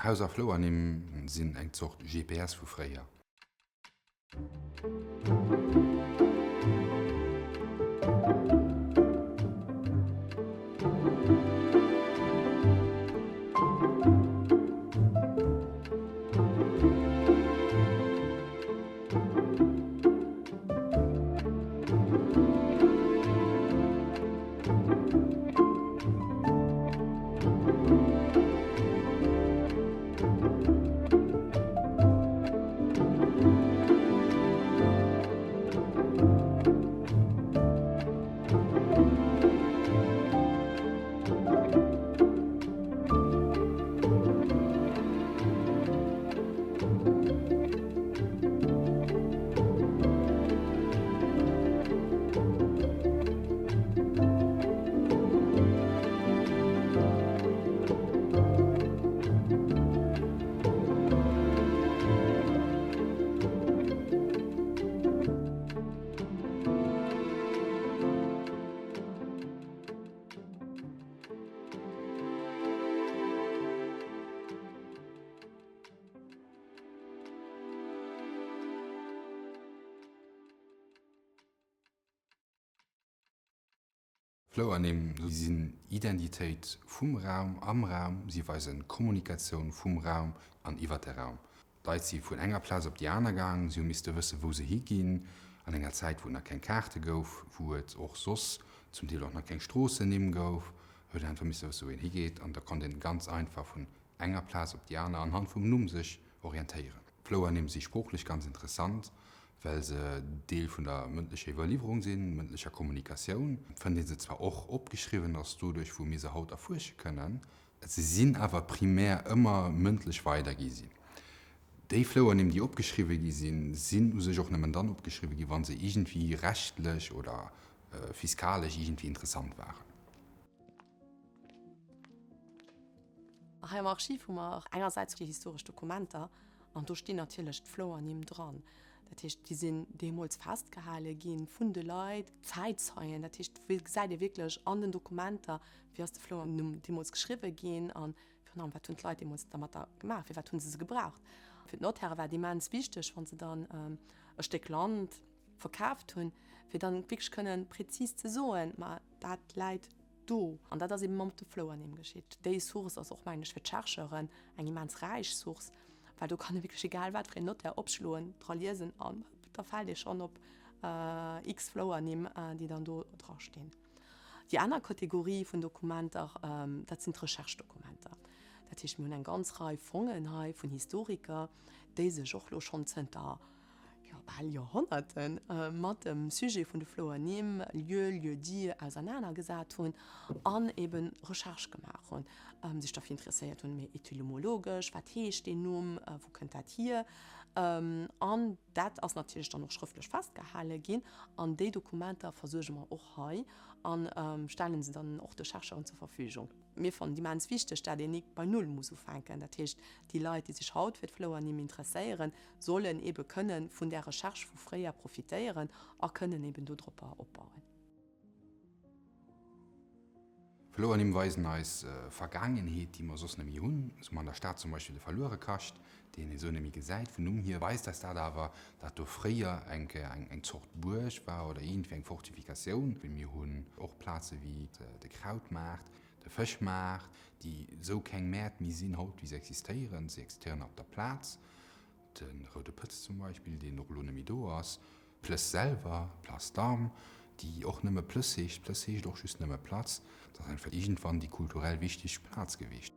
Haus a Flouernimm sinn eng Zort GPS vu fréier. Flouernimm sinn Identitéit vum Raum, am Raum, si weisen Kommunikatioun vum Raum an iwwer de Raum. D'Leit si vun enger Plaz op déi aner gaang, si hu misste wësse wou se higinn, an enger Zäit wou et nach keng Kaarte gouf, wou et och soss zum Deel och nach keng Stroossennimm gouf, huet een einfach misse wësse wou een higeet an da konnt een ganz einfach vun enger Plaz op déi aner anhand vum Numm sech orientéieren. Flouernimm si sproochlech ganz interessant, well se Deel vun der mëndlecher Iwwerliwwerung sinn, mëndlecher Kommunikatioun. Fënnt ee se zwar och opgeschriwwen, ass doduerch wou mir se haut erfuersche kënnen, se sinn awer primär ëmmer mëndlech weidergi sinn. Déi Flouernimm déi opgeschriwwe gi sinn, sinn u sech och nëmmen dann opgeschriwwe gi wa se iergendwéi rechtlech oder fiskalesch iergendwéi interessant waren. Hei am Archiv hu mer engersäits déi historesch Dokumenter an do stinn natierlech d'Flouernimm dran. Dat heescht, déi sinn deemools festgehale gi vun de Leit, Zäitzeien. Dat heescht, do gesäit ee wierklech an den Dokumenter, wéi ass de Flouernumm deemools geschriwwe ginn a virun allem, wat hunn d'Leit deemools dermatter gemaach, firwat hu se se gebraucht. Fir d'Notäre war et immens wichteg, wa se dann e Stéck Land verkaaft hunn, fir dann wierklech kënnen prezis ze soen, ma dat läit do. An dat ass eben mam de Flouernimm geschitt. Déi Source ass och, mengen ech, fir d'Chercheuren eng immens räich Source, well do kann ee wierklech egal wat fir een Notaire opschloen, dra liesen an da fält ee schonn op x Flouernimm, déi dann do dra stinn. Déi aner Kategorie vun Dokumenter, dat sinn d'Recherche-Dokumenter. Dat heescht, mir hunn eng ganz Rei Fongen hei vun Historiker, déi sech och elo schonn zënter, jo bal Joerhonnerte mat dem Sujet vun de Flouernimm, Lieux, Lieux-dits, ausernanergesat hunn an eben Recherche gemaach hunn, sech derfir interesséiert hunn, méi etymologesch, wat heescht deen Numm, wou kënnt dat hier? An dat ass natierlech dann och schrëftlech festgehale ginn an déi Dokumenter versuerge mer och hei a stelle se dann och de Chercheuren zur Verfügung. Mir fannen et immens wichteg, dat een nik bei Null muss ufänken. Dat heescht, déi Leit, déi sech haut fir d'Flouernimm interesséieren, sollen ebe kënnen vun där Recherche vu fréier profitéieren a kënnen eben dodropper opbauen. Flouernimm weisen eis Vergaangenheet, déi mer soss net méi hunn. Esou mer an der Stad zum Beispill de Verluerekascht, deen ee sou net méi gesäit. Vum Numm hier weist eis dat awer, dat do fréier eng Kéier eng Zort Buerg war oder iergendwéi eng Fortifikatioun. Mir hunn och Plaze wéi de Krautmaart, de Fëschmaart, déi esou keng Mäert méi sinn haut, wéi se existéieren. Se existéieren op der Plaz. De Roude Pëtz zum Beispill, deen och elo net méi do ass. D'Plëss selwer, Place d'Armes, déi och nëmme Plëss heescht. Plëss heescht och just nëmme Platz. Dat ass einfach iergendwann déi kulturell wichteg Plaz gewiescht.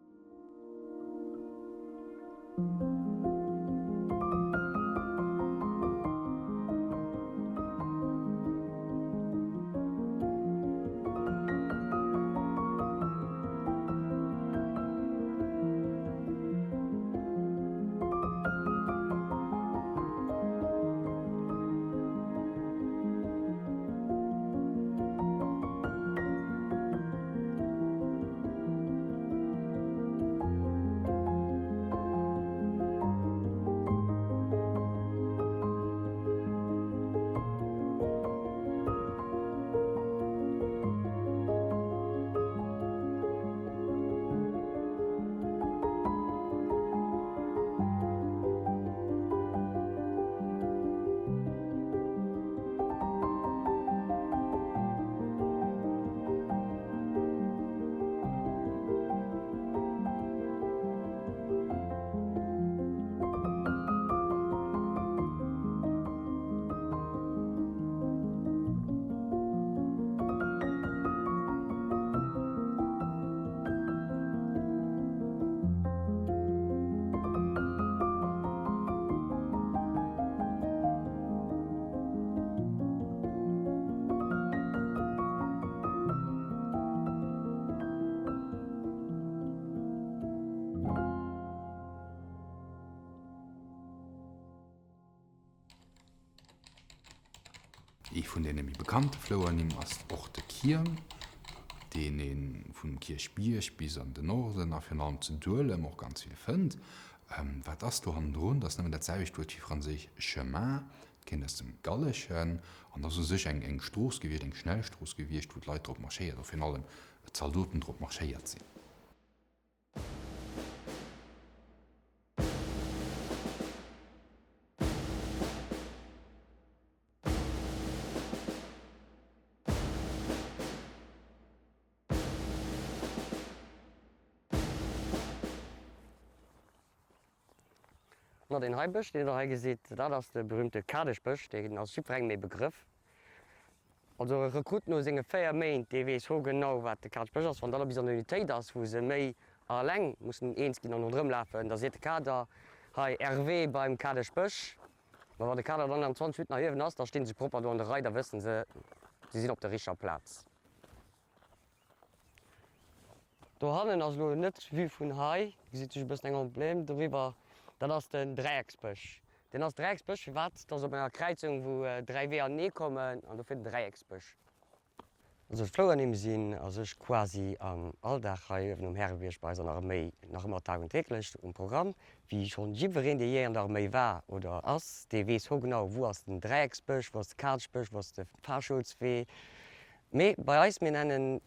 Ee vun deene méi bekannte Flouernimm ass och de Kierm, deen ee vum Kierchbierg bis an den Norden a virun allem zu Duelem och ganz vill fënnt. Wat ass do hannendrun? Dat ass nëmmen dat selwecht Wuert wéi franséisch chemin, dat kéint aus dem Galleschen, an ass u sech eng eng Strooss gewiescht, eng Schnellstrooss gewiescht, wou d'Leit drop marschéiert, oder virun allem d'Zaldoten drop marschéiert sinn. No deen hei Bësch, deen der hei gesitt, dat ass de berühmte Kadeschbësch, deen ass jiddwerengem ee Begrëff. Also e Rekrutt no senge 4 Méint, dee weess hoergenau wat de Kadeschbësch ass. Wann dann e bis an der Unitéit ass, wou se méi eleng mussen eens ginn an ronderëm lafen, da seet de Kader, hei RW beim Kadeschbësch. Ma wann de Kader dann an 20 Minutten erhiewen ass, da stinn se propper do an der Rei, da wëssen se, se sinn op der richteger Plaz. Dohannen ass elo net d'Vue vun hei, gesitt sech e bëssen eng Emblème doriwwer, dat ass den Dräiecksbësch. Deen ass Dräiecksbësch, firwat? Dat ass op enger Kräizung, wou 3 Weeër anenee kommen an dofir den Dräiecksbësch. Also d'Flouernimm sinn a sech quasi am Alldag hei uewen um Härebierg bei eis an der Arméi nach ëmmer tag und täglich um Programm. Wéi schonn jiddwereen, dee jee an der Arméi war oder ass, dee weess hogenau, wou ass den Dräiecksbësch, wou ass de Kaalschbësch, wou ass de Fahrschulswee. Mee bei eis, mir nennen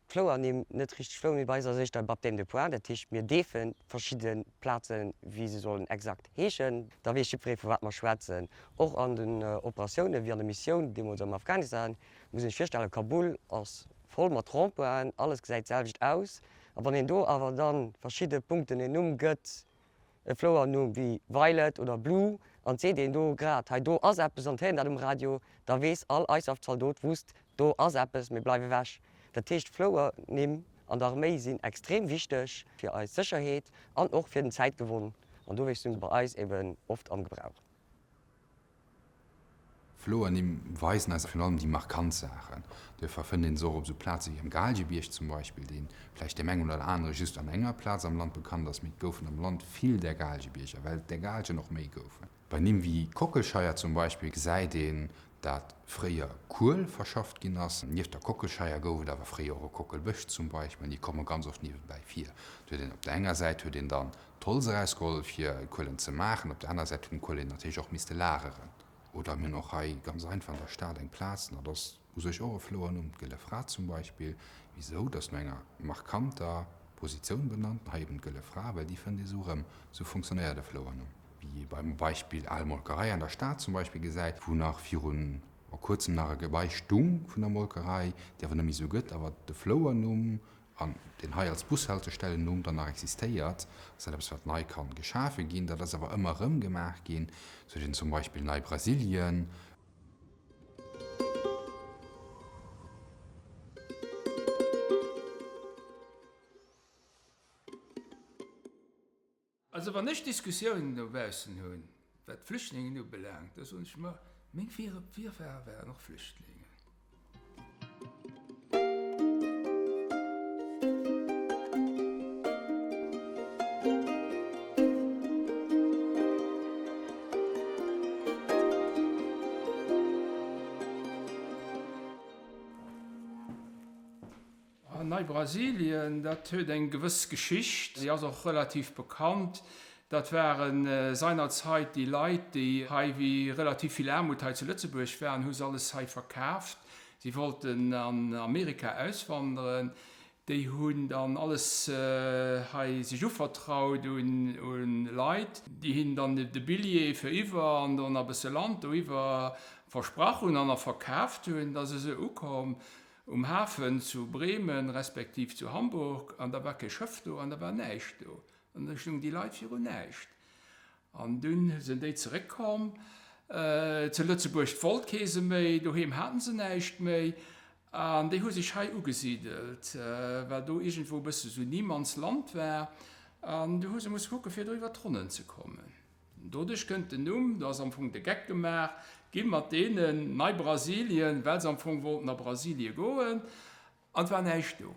d'Flouernimm net richteg Flouernimm, bei eis ass éischter e Baptême de points, dat heescht mir deefe verschidde Plazen, wéi se sollen exakt heeschen. Da weess jiddweree vu wat mer schwätzen. Och an den Operatiounen, wéi an der Missioun deemools am Afghanistan, muss een sech virstellen, Kabul ass voll mat Rond-pointen, alles gesäit d'selwecht aus. A wann een do awer da verschidde Punkten en Numm gëtt, e Flouernumm wéi Violet oder Blue an seet een do grad, hei do ass eppes an d'héieren dat um Radio, da weess all ISAF-Zaldot wusst, do ass eppes, mir bleiwe wech. Dat heescht, Flouernimm an der Arméi sinn extrem wichteg fir eis Sécherheet an och fir den Zäitgewonn an dowéinst sinn se bei eis eben oft am Gebrauch. Flouernimm weisen eis virun allem déi markant Saachen. Duerfir fënnt een se och op esou Plaze wéi am Gaalgebierg zum Beispill, dee vläicht deem engem oder anere just an enger Plaz am Land bekannt ass, mee et goufen am Land vill där Gaalgebierger, well där Gaalgen och méi goufen. Bei Nimm wéi Kockelscheier zum Beispill gesäit een, dat fréier Kuel verschafft ginn ass. Nieft der Kockelscheier gouf et awer fréier och e Kockelbësch zum Beispill, an déi komme ganz oft niewebäi vir. Do huet een op der enger Säit huet een dann d'Holz erausgeholl fir Kuelen ze maachen, op der aner Säit hunn d'Kuelen natierlech och misste lageren. Oder mir hunn och hei ganz einfach an der Stad eng Plaz, an dat ass u sech och e Flouernumm, d'Gëlle Fra zum Beispill. Wisou? Dat ass no enger markanter Positioun benannt, hei eben d'Gëlle Fra, well déi fënnt ee sou erëm. Sou funktionéiert e Flouernumm. Wéi ee beim Beispill Al Molkerei an der Stad zum Beispill gesäit, wou nach virun kuerzem nach e Gebai stung vun der Molkerei, déi awer net méi sou gëtt, awer de Flouernumm an deen hei als Bushaltestellennumm dann nach existéiert, ass dat eppes, wat nei kann geschafe ginn. Dat ass awer ëmmer erëm gemaach ginn, sou den zum Beispill Nei Brasilien. Also wann ech Diskussiounen dobaussen hunn, wat d'Flüchtlingen ubelaangt, da soen ech ëmmer, meng Virfahre waren och Flüchtlingen. Nei-Brasilien, dat huet eng gewëss Geschicht, déi ass och relativ bekannt. Dat ware seinerzeit déi Leit, déi hei, wéi relativ vill Aarmut hei zu Lëtzebuerg war, hu se alles hei verkaaft. Si wollten an Amerika auswanderen. Déi hunn dann alles hei sech uvertraut un Leit, déi hinnen dann de Billjee fir iwwer an do nach e bësse Land doiwwer versprach hunn an a verkaaft hunn. Da si se ukomm um Hafen zu Bremen respektiv zu Hamburg an da war kee Schëff do an da war näischt do an da stoungen déi Leit virun näischt. An dunn sinn déi zeréckkomm zu Lëtzebuerg, 't wollt kee se méi, doheem haten se näischt méi an déi hu sech hei ugesidelt, well do iergendwou e bësse sou Niemandsland war an du hu se musse kucke fir do iwwer d'Ronnen ze kommen. Doduerch kënnt den Numm, do ass am Fong de Geck gemaach gi mat deenen Nei-Brasilien, well se am Fong wollten a Brasilie goen an et war näischt do.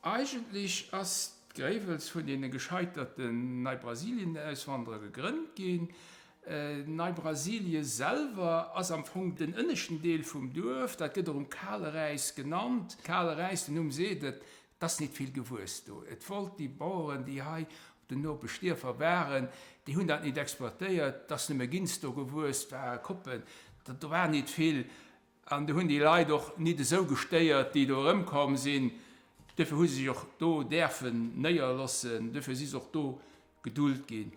Eigentlech ass d'Gréiwels vun deene gescheiterten Nei-Brasilien-Auswanderer gegrënnt ginn. Nei-Brasilie selwer ass am Fong den ënneschten Deel vum Duerf, dat gëtt och um Kale Räis genannt. Kale Räis, den Numm seet et, et ass nit vill gewuess do. Et wollt déi Baueren, déi hei op den Nopeschdierfer waren, déi hunn dat nit exploitéiert, et ass nëmme Ginz do gewuess, et ware Koppen, do war nit vill. An do hunn déi Leit och nit esou gestéiert, déi do erëmkomm sinn. Duerfir hu se sech och do däerfen néierlossen, duerfir si se och do gedult ginn.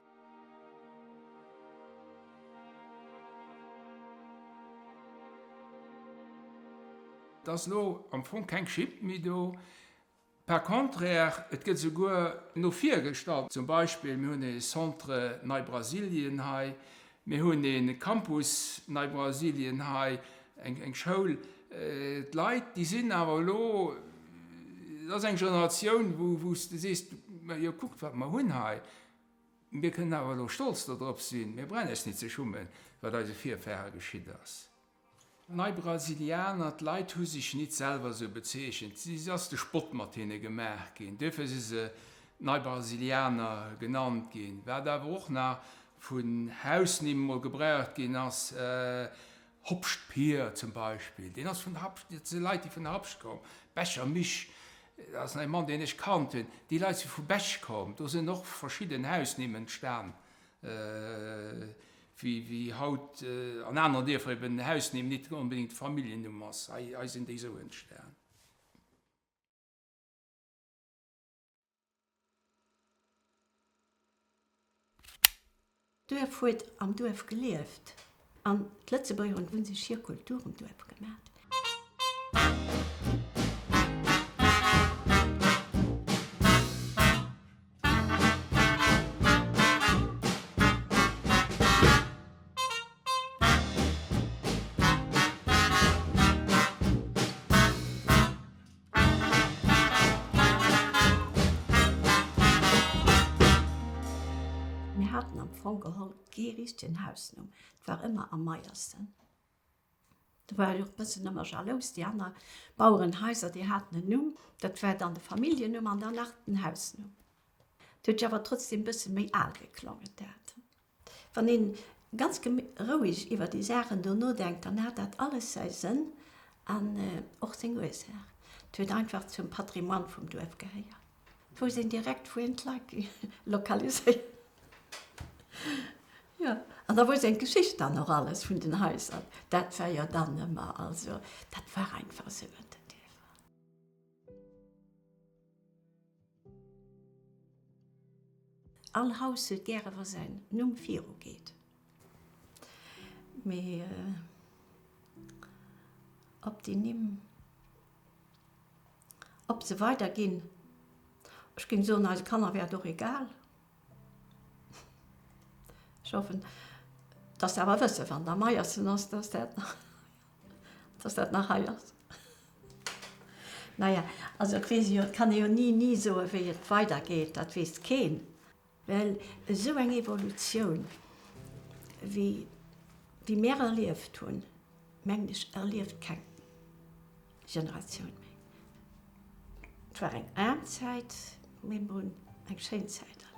Et ass elo am Fong keng Schipp méi do. Par contraire, et gëtt esouguer no vir gestallt. Zum Beispill, mir hunn e Centre Nei Brasilien hei, mir hunn e Campus Nei Brasilien hei, eng Schoul. D'Leit, déi sinn awer elo, et ass eng Generatioun, wou s de sees, jo kuckt wat mer hunn hei, mir kënnen awer elo stolz dodrop sinn, mir brauchen eis nit ze schummen, wat eise Virfahre geschitt ass. D'Neibrasilianer, d'Leit hu sech nit selwer esou bezeechent, si ass de Spott mat hinne gemaach ginn, duerfir si se Neibrasilianer genannt ginn. Wat awer och nach vun Hausnimm mol gebraucht ginn ass, Hobscht Pier zum Beispill, deen ass vun Habscht, dat si Leit déi vun Habscht komm, Becher Mich, dat ass nach e Mann deen ech kannt hunn, déi Leit si vu Bech komm, do sinn och verschidden Hausnimm entstan. Wéi haut an aneren Dierfer eben den Hausnimm nit onbedéngt de Familljennumm ass, hei sinn déi esou entstan. D'Duerf huet am Duerf gelieft an d'Lëtzebuerger hunn sech hir Kultur um Duerf gemat. Mir haten am Fong geholl kee richtegen Hausnumm, et war ëmmer am Meiersen. Do war ech och e bëssen ëmmer jalous, déi aner Bauerenhaiser, déi haten en Numm, dat war dann de Familljennumm an dann nach den Hausnumm. Et huet sech awer trotzdem e bësse méi al geklongen, dat. Wann een ganz roueg iwwer déi Saachen do nodenkt, dann hat dat alles säi Sënn an och seng Ursaach. Et huet einfach zum Patrimoine vum Duerf gehéiert. Et wousst een direkt, wou een d'Leit lokaliséiert. Jo, an da wousst een d'Geschicht dann och alles vun den Haiser. Dat war jo dann ëmmer, also dat war einfach esou an den Dierfer. All Haus huet gäre wa säin Numm viru geet. Mee ob déi Nimm, ob se weiderginn, ech géing soen, eise Kanner wär et och egal. Ech hoffen, dass se awer wëssen, wann da Meiersen ass, dass dat nach, dass dat nach hei ass. Naja, also et weess ee jo, et kann ee jo ni, ni soen, wéi et weidergeet, dat weess keen. Well esou eng Evolutioun, wéi, wéi mär erlieft hunn, mengen ech, erlieft keng Generatioun méi. Et war eng aarm Zäit, mee mer hunn eng schéin Zäit erlieft.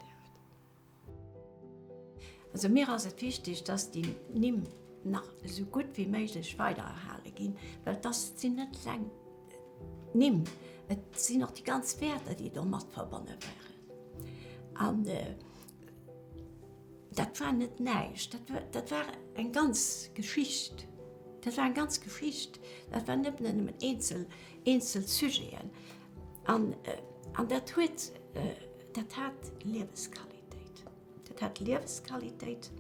Also mir ass et wichteg, dass déi Nimm nach esou gutt wéi méiglech weider erhale ginn, well et ass, sinn net eleng d'Nimm, et sinn och déi ganz Wäerter, déi domat verbonne waren. An dat war net näischt, dat war, dat war eng ganz Geschicht. Dat war eng ganz Geschicht. Dat war net nëmmen eenzel, eenzel Sujeten. An, an dat huet, dat hat Liewesqualitéit. Dat hat Liewesqualitéit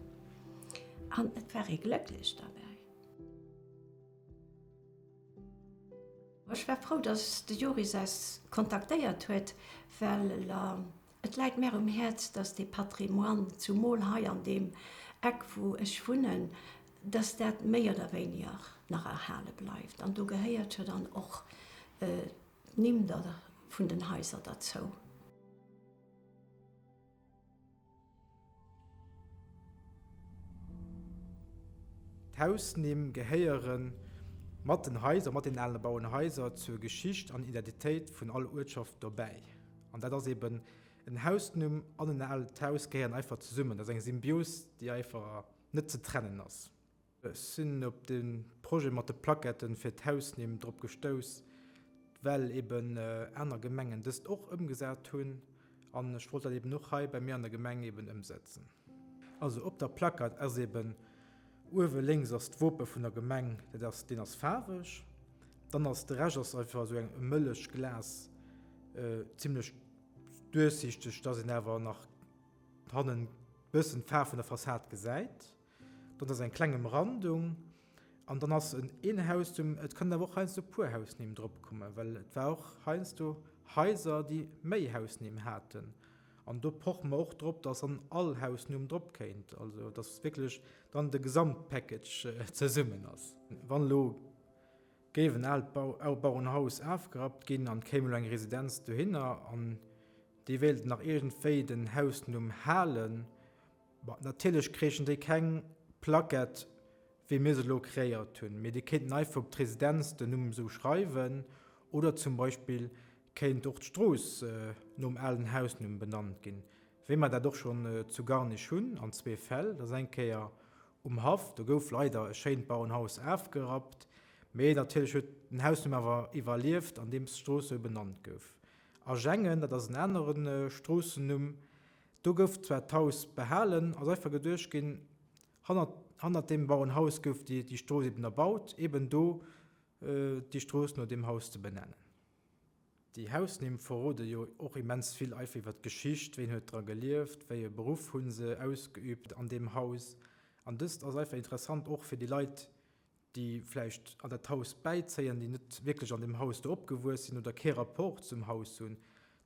an et war ee glécklech derbäi. Ech war frou, dass de Joris eis kontaktéiert huet, well et läit mär um Häerz, dass dee Patrimoine, zumol hei an deem Eck wou ech wunnen, dass dat méi oder wéiniger nach erhale bleift. An do gehéiert jo dann och d'Nimm vun den Haiser derzou. D'Hausnimm gehéiere mat den Haiser, mat den alen Bauernhaiser zur Geschicht an Identitéit vun all Uertschaft dobäi. An dat ass eben en Hausnumm an en aalt Haus gehéieren einfach zesummen. Dat ass eng Symbios, déi einfach. net ze trennen ass. Ech sinn op de Projet mat de Plaquetten fir d'Hausnimm drop gestouss, well eben aner Gemengen dëst och ëmgesat hunn an ech wollt dat eben och hei bei mir an der Gemeng eben ëmsetzen. Also op der Plaquette ass eben uewe lénks ass d'Wope vun der Gemeng, dat ass, deen ass faarweg, dann ass de Rescht ass einfach esou eng Mëllechglas, zimlech duerchsichteg, dass een awer nach hannen bëssen d'Faarf vun der Fassad gesäit. Dann ass eng kleng Emrandung an dann ass en een Hausnumm. Et kënnen awer och heiansdo puer Hausnimm drop kommen, well et war och heiansdo Haiser, déi méi Hausnimm haten. An do poche mer och drop, dass dann all Hausnumm drop kéint, also dass wierklech dann de Gesamtpackage zesummen ass. Wann elo géif en aalt Bauerenhaus afgerappt ginn an et kéim elo eng Residenz dohinner an déi wéilten nach iergendwéi den Hausnumm halen, Bon, natierlech kréichen déi keng Plaquette, wéi mir se elo kreéiert hunn, mee déi kéinten einfach op d'Residenz den Numm esou schreiwen oder zum Beispill kéint och d'Strooss nom alen Hausnumm benannt ginn, wéi mer dat och schonn zu Garnich hunn an zwee Fäll. Dat ass eng Kéier um Haff, do gouf leider e schéint Bauerenhaus afgerappt, mee natierlech huet den Hausnumm awer iwwerlieft, andeems d'Strooss esou benannt gouf. A Jengen, dat ass en anere Stroossennumm, Do gouf zwar d'Haus behalen, ass einfach geduecht ginn, hannert, hannert deem Bauerenhaus gouf déi, déi Strooss eben erbaut, eben do déi Strooss no deem Haus ze benennen. Déi Hausnimm verrode jo och immens vill einfach iwwer d'Geschicht, ween huet dra gelieft, wéi e Beruff hu se ausgeübt an deem Haus. An dëst ass einfach interessant och fir déi Leit, déi vläicht an dat Haus bäizéien, déi net wierklech an deem Haus do opgewuess sinn oder kee Rapport zum Haus hunn,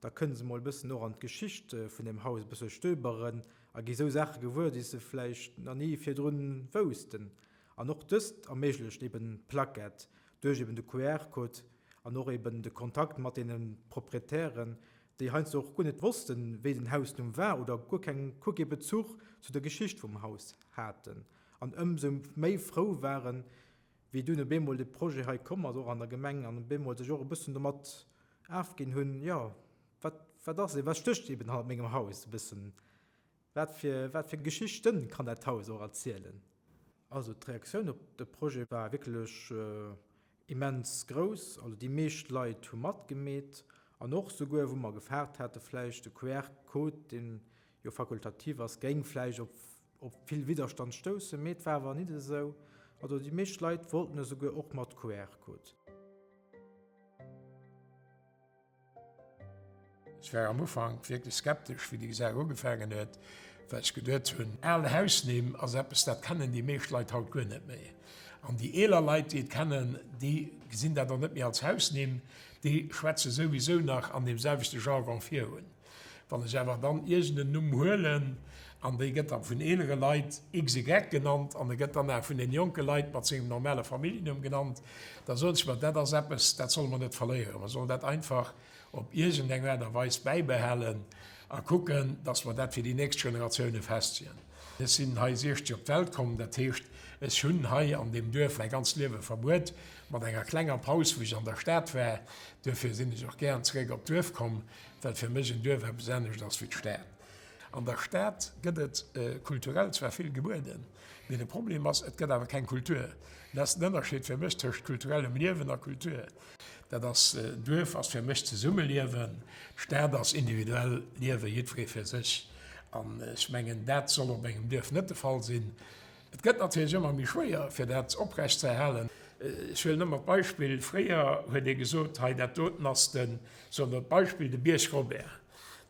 da kënne se mol e bëssen och an d'Geschicht vun deem Haus e bësse stöberen a gi sou Saache gewuer, déi se vläicht nach ni virdrun woussten. An och dëst erméiglecht eben d'Plaquette duerch eben de QR-Code an och eben de Kontakt mat deene Proprietären, déi heiansdo och guer net wossten, wéi den Hausnumm war oder guer keng, guer kee Bezuch zu der Geschicht vum Haus haten. An ëmsou méi frou waren, wéi dunn op eemol de Projet hei komm ass, och an der Gemeng, an op eemol sech och e bëssen domat afginn hunn, jo, wat, wat ass, wat stécht eben hannert mengem Haus e bëssen, wat fir, wat fir Geschichten kann dat Haus och erzielen. Also d'Reaktioun op de Projet war wierklech immens grouss. Also déi meescht Leit hu matgemeet an och souguer wou mer gefaart hate vläicht de QR-Code, deen jo fakultativ ass, géing vläicht op op vill Widderstand stoussen, mee et war awer nit esou. Also déi meescht Leit wollten esouguer och mat QR-Code. Ech war am Ufank wierklech skeptesch, wéi déi Saach ugefaangen huet, well ech geduet hunn, al Hausnimm ass eppes, dat kennen déi meescht Leit haut guer net méi. An déi eeler Leit, déi et kennen, déi gesinn dat och net méi als Hausnimm, déi schwätze souwisou nach an deem selwechte Jargon virun. Wann ech awer dann iergend en Numm huelen an dee gëtt da vun eelere Leit XY genannt an e gëtt dann awer vun den jonke Leit mat sengem normale Familljennumm genannt, da soen ech mer, dat ass eppes, dat solle mer net verléieren. Mer sollen dat einfach op iergend eng Aart a Weis bäibehalen a kucken, dass mer dat fir déi nächst Generatioune festleeën. Ech sinn hei 60 op d'Welt komm, dat heescht, ech hunn hei an deem Duerf mäi ganzt Liewe verbruet, mat enger klenger Paus, wou ech an der Stad war. Duerfir sinn ech och gären zeréck op d'Duerf komm. Well fir mech en Duerf eppes anescht ass wéi d'Stad. An der Stad gëtt et kulturell zwar vill gebueden, mee de Problem ass, et gëtt awer keng Kultur. Dat ass den Ënnerscheed fir mech tëscht kulturellem Liewen a Kultur. Dat ass, Duerf ass fir mech Zesummeliewen, d'Stad ass individuell Liewen, jiddweree fir sech. An ech mengen, dat soll op engem Duerf net de Fall sinn. Et gëtt natierlech ëmmer méi schwéier, fir dat oprecht ze erhalen. Ech huelen ëmmer d'Beispill, fréier huet ee gesot, hei dat doten ass den, soen wir d'Beispill, de Bierg Robert.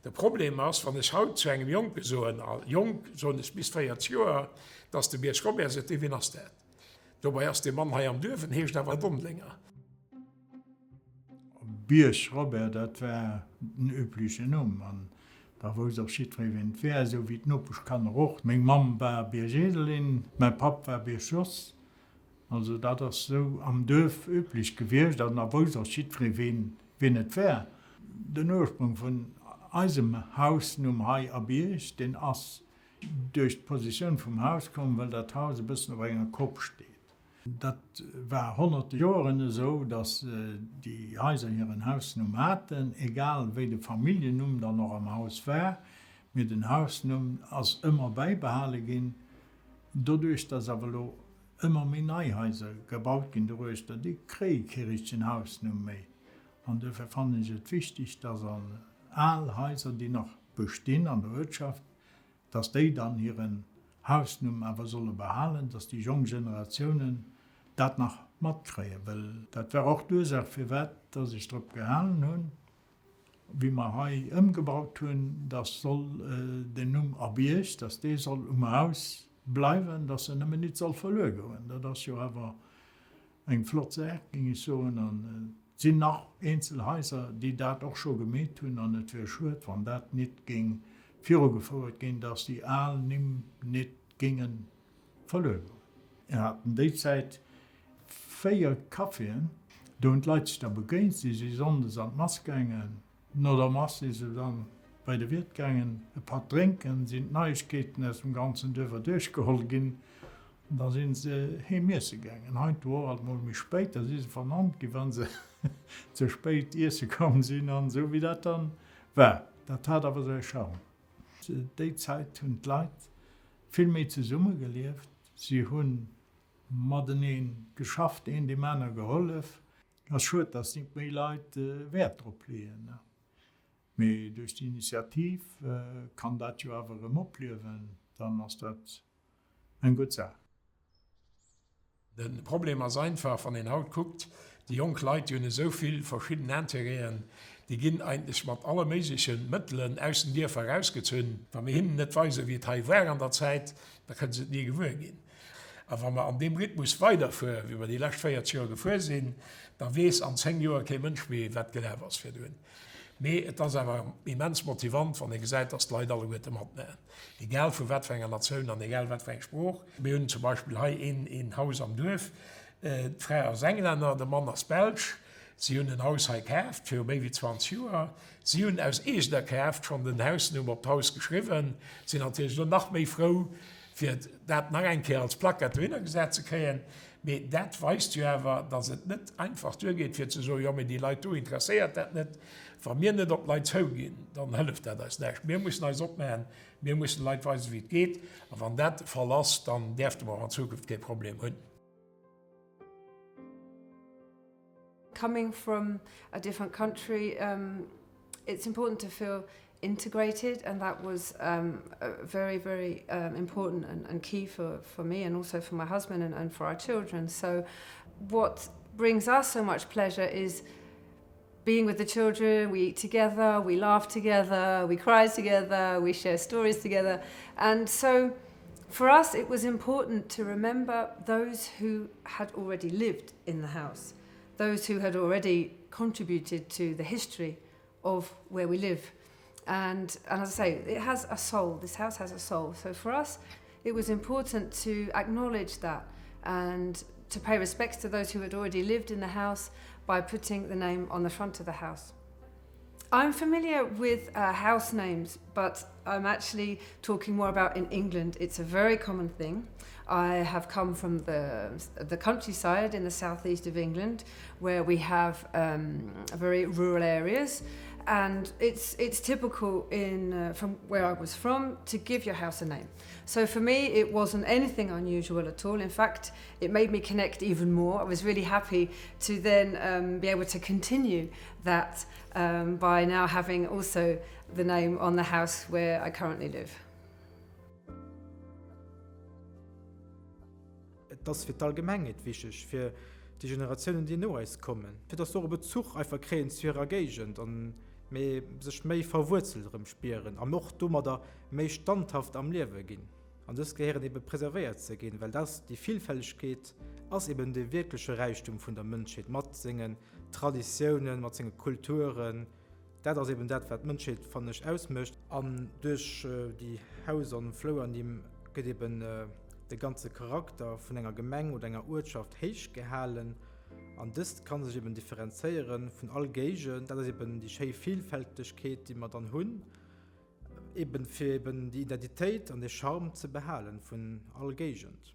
De Problem ass, wann ech haut zu engem Jonke soen, a jonk soen ech bis 40 Joer, dat ass de Bierg Robert, seet dee, wien ass dat? Dobei ass dee Mann hei am Duerf, en heescht awer Dondlinger. Bierg Robert, dat war den üblechen Numm an da wousst och jiddweree wien et war, esou wéi d'Nopeschkanner och. Meng Mamm war Bierg Edelin, mäi Papp war Bierg Jos. Also dat ass esou am Duerf üblech gewiescht an da wousst och jiddweree wien wien et war. Den Ursprung vun eisem Hausnumm hei a Bierg, deen ass duerch d'Positioun vum Haus komm, well dat Haus e bëssen op enger Kopp steet. Dat war honnerte Joeren esou, datt déi Haiser hiren Hausnumm haten, egal wéi de Familljennumm dann och am Haus war, mee den Hausnumm ass ëmmer bäibehale ginn. Doduerch, dass awer elo ëmmer méi nei Haiser gebaut ginn doruechter, déi kréie kee richtegen Hausnumm méi. An duerfir fannen ech et wichteg, dass an al Haiser, déi nach bestinn an der Uertschaft, dass déi dann hiren Hausnumm awer solle behalen, dass déi jonk Generatiounen dat nach matkréien. Well dat war och d'Ursaach, firwat dass ech drop gehalen hunn, wéi mer hei ëmgebaut hunn, dass soll den Numm A Bierg, dass dee soll um Haus bleiwen, dass en nëmmen nit soll verluer goen. Dat ass jo awer eng flott Saach, géing ech soen. An et sinn nach eenzel Haiser, déi dat och scho gemeet hunn. An et wier schued, wann dat nit géing virugefouert ginn, dass déi al Nimm nit géinge verluer goen. Mir haten déi Zäit 4 Caféen, do hunn d'Leit sech da begéint, si si sonndes an d'Mass gaangen, no der Mass si se dann bei de Wiert gaangen e Patt drénken, sinn d'Neiegkeeten aus dem ganzen Duerf erduerchgeholl ginn an da si se heem iesse gaangen. Heiansdo och alt mol méi spéit, da si se vernannt ginn, wa se ze spéit iesse komm sinn an esou wéi dat dann war. Dat hat awer säi Charme. Déi Zäit hunn d'Leit vill méi zesumme gelieft, si hu matenee geschafft, een deem aner gehollef. Ass schued, dass nit méi Leit Wäert drop leeën, mee duerch déi Initiativ kann dat jo awer erëm opliewen, dann ass dat eng gutt Saach. De Problem ass einfach, wann een haut kuckt, déi jonk Leit, déi hunn esou vill verschidden Intérêten, déi ginn eigentlech mat alle méigleche Mëttelen aus den Dierfer erausgezunn. Wa mir hinnen net weisen, wéi et hei war an der Zäit, da kënne se et ni gewuer ginn. A wa mer an deem Rhythmus weiderfueren, wéi mer déi lescht 40 Joer gefuer sinn, da weess an 10 Joer kee Mënsch méi, wat gelaf ass virdrun. Mee et ass awer immens motivant, wann ee gesäit, dass d'Leit alleguerte matmaachen, egal vu wat fir enger Natioun an egal wat fir eng Sprooch. Mir hunn zum Beispill hei een Haus am Duerf, d'Fra ass Englänner, de Mann ass Belsch. Si hunn en Haus hei kaaft viru méi wéi 20 Joer. Si hunn aus eegener Kraaft schonn den Hausnumm op d'Haus geschriwwen, sinn natierlech elo nach méi frou, fir dat nach eng Kéier als Plaquette dohinner gesat ze kréien. Mee dat weist jo awer, datt et net einfach duergeet, fir ze soen, jo, mee déi Leit do interesséiert dat net. Wa mir net op d'Leit zouginn, dann hëlleft dat eis näischt. Mir mussen eis opmaachen, mir mussen de Leit weisen, wéi et geet. A wann dat de Fall ass, dann däerfte mer och an Zukunft kee Problem hunn. Coming from a different country, um, it's important to feel integrated and that was um, very very um, important and, and key for, for me and also for my husband and, and for our children so what brings us so much pleasure is being with the children we eat together we laugh together we cry together we share stories together and so for us it was important to remember those who had already lived in the house those who had already contributed to the history of where we live. And, and as I say, it has a soul, this house has a soul. So for us, it was important to acknowledge that and to pay respects to those who had already lived in the house by putting the name on the front of the house. I'm familiar with uh, house names, but I'm actually talking more about in England. It's a very common thing. I have come from the, the countryside in the southeast of England, where we have um, very rural areas. And it's, it's typical in, uh, from where I was from to give your house a name. So for me, it wasn't anything unusual at all. In fact, it made me connect even more. I was really happy to then um, be able to continue that um, by now having also the name on the house where I currently live. Et ass fir d'Allgemengheet wichteg, fir déi Generatiounen, déi no eis kommen, fir datt se och e Bezuch einfach kréien zu hirer Géigend an méi sech méi verwuerzelt erëm spieren an och domadder méi standhaft am Liewe ginn. An dës gehéieren ebe preservéiert ze ginn, well dat déi Villfältegkeet ass eben de wierkleche Räichtum vun der Mënschheet mat sengen Traditiounen, mat senge Kulturen. Dat ass eben dat, wat d'Mënschheet, fannen ech, ausmécht. An duerch déi Haus an Flouernimm gëtt eben de ganze Charakter vun enger Gemeng oder enger Uertschaft héich gehalen. An dëst ka sech eben differenzéiere vun all Géigend. Dat ass eben déi schéi Villfältegkeet, déi mer dann hunn, eben fir eben déi Identitéit an dee Charme ze behalen vun all Géigend.